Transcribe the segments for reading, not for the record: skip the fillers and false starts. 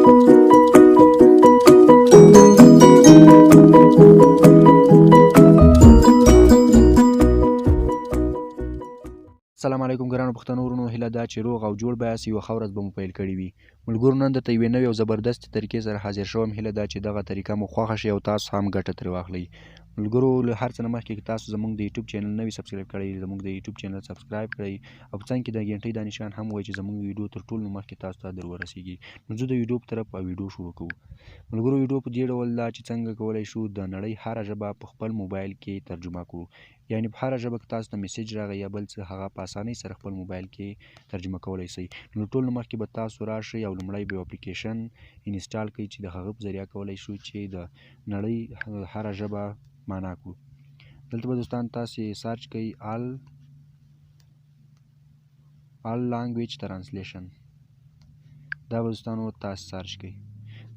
السلام علیکم ګرانو پښتنو ورونو، هیله ده چې روغ او جوړ به یاست. یوه ښه ورځ به مو پیل کړې وي. ملګرو، نن درته یوې نوې او زبردستې طریقې سره حاضر شوم. هیله ده چې دغه طریقه مو خوښه شي او تاسو هم ګټه ترې واخلئ. ملګرو، له هر څه نه مخکې که تاسو زموږ د یوټیوب چینل نوی سبسکرایب کړئ، زموږ د یوټیوب چینل سبسکرایب کړئ او په څنګ کې د ګنټۍ دا نشان هم وایي چې زموږ ویډیو تر ټولو مخکې تاسو ته در ورسیږي. نو ځو د ویډیو په طرف او ویډیو شروع کوو. ملګرو، ویډیو په دې ډول ده چې څنګه کولی شو د نړۍ هره ژبه په خپل موبایل کې ترجمه کړو، یعنی په هره ژبه که تاسو ته میسج راغی یا بل څه، هغه په اسانۍ سره خپل موبایل کې ترجمه کولی شئ. نو ټول مخکې به تاسو راشئ او لومړی به یو اپلیکیشن انسټال کړئ چې د هغه په ذریعه کولی شو چې د نړۍ هره ژبه معنا کړو. دلته به دوستان تاسو سرچ کړئ all language translation. دا به دوستانو تاسو سرچ کړئ.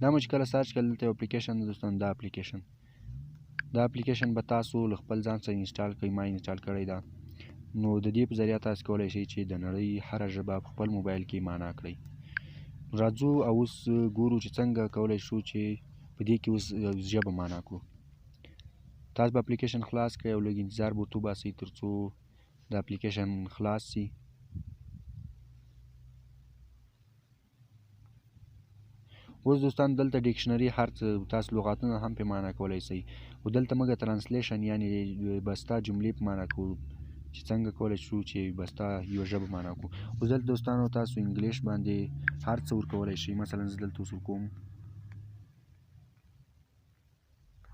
دا مو چې کله سرچ کړل، دلته یو اپلیکیشن ده دوستان. دا اپلیکیشن به تاسو له خپل ځان سره انسټال کړئ. ما انسټال کړی ده. نو د دې په ذریعه تاسو کولی شئ چې د نړۍ هره ژبه په خپل موبایل کې معنا کړئ. راځو او اوس ګورو چې څنګه کولی شو چې په دې کې اوس ژبه معنا کړو. تاسو به اپلیکیشن خلاص کړئ او لږ انتظار به ورته وباسئ تر څو د اپلیکیشن خلاص شي. اوس دوستان، دلته ډکشنري، هر څه، تاسو لغاتونه هم په معنا کولی شئ. خو دلته موږ translation، یعنی بسته جملې په معنا کوو چې څنګه کولی شو چې بسته یوه ژبه معنا کړو. اوس دلته دوستانو تاسو انګلیش باندې هر څه ورکولی شئ. مثلا زه دلته اوس ورکوم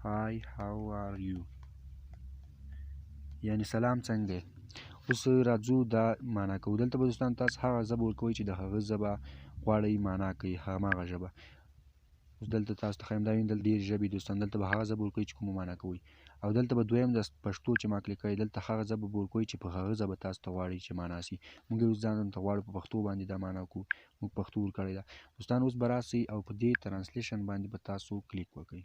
"Hi, how are you?" یعنی سلام، څنګه؟ اوس راځو دا معنا کوو. دلته به دوستان تاسو هغه ژبه ورکوئ چې د هغه ژبه غواړئ معنا کوي، هماغه ژبه. اوس دلته تاسو ته ښیم، دا وینئ، دلته ډېرې ژبې. دوستان، دلته به هغه ژبه ورکوئ چې کومه معنا کوئ او دلته به دویم د پښتو چې ما کلیک کړی، دلته هغه ژبه به ورکوئ چې په هغه ژبه تاسو ته غواړئ چې معنا شي. موږ اوس ځان ته غواړو په پښتو باندې دا معنا کړو، موږ پښتو ورکړې ده. دوستان، اوس به راسئ او په دې translation باندې به تاسو کلیک وکړئ.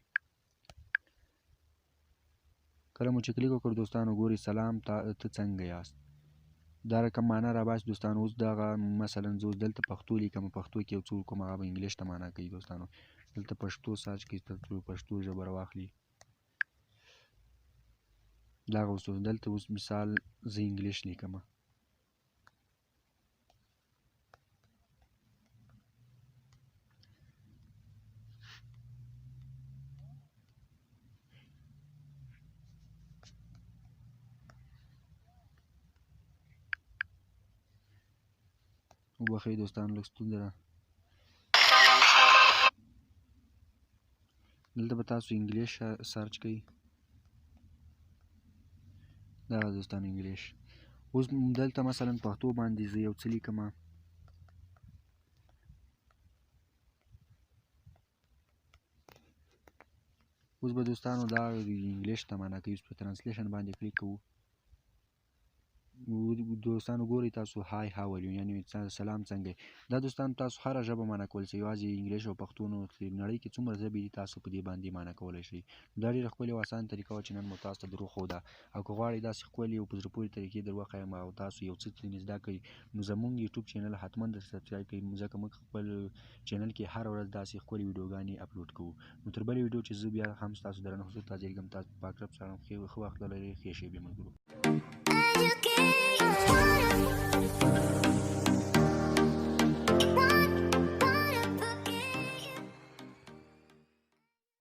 کله مو چې کلیک وکړ دوستانو، ګورئ، سلام، ته څنګه یاست؟ دا رقم معنا راباسي. دوستانو، اوس دغه مثلا زه اوس دلته پښتو لیکم، پښتو کې یو څه وکړم، هغه به انګلیش ته معنا کوي. دوستانو، دلته پښتو سرچ کړئ تر څو پښتو ژبه راواخلي. دغه اوس دلته اوس مثال زه انګلیش لیکم. وبخښئ دوستانو، لږ ستونزه ده. دلته به تاسو انګلیش سرچ کړئ. دا دوستانو انګلیش. اوس دلته مثلا پښتو باندې زه یو څه لیکم. اوس به دوستانو دا انګلیش ته معنا کوي. اوس په translation باندې کلیک کوو. دوستانو، ګورئ تاسو، "Hi, how are you?" یعنی سلام، څنګه؟ دا دوستان تاسو هره ژبه معنا کولی شئ، یوازې انګلیش او پښتو نه، نړۍ کې څومره ژبې دي، تاسو په دې باندې معنا کولی شئ. دا ډېره ښکلې او اسانه طریقه وه چې نن مو تاسو ته در وښوده. او که غواړئ داسې ښکلې او په زړه پورې طریقې در وښایم او تاسو یو څه ځینې زده کړئ، نو زموږ یوټیوب چینل حتما در سبسکرایب کړئ، ځکه موږ خپل چینل کې هره ورځ داسې ښکلې ویډیوګانې اپلوډ کوو. نو تر بلې ویډیو چې زه بیا هم ستاسو درنه حضور ته حاضرېږم، تاسو په پاک رب سره. ښه وخت ولرئ، ښې شېبې ملګرو. Educate.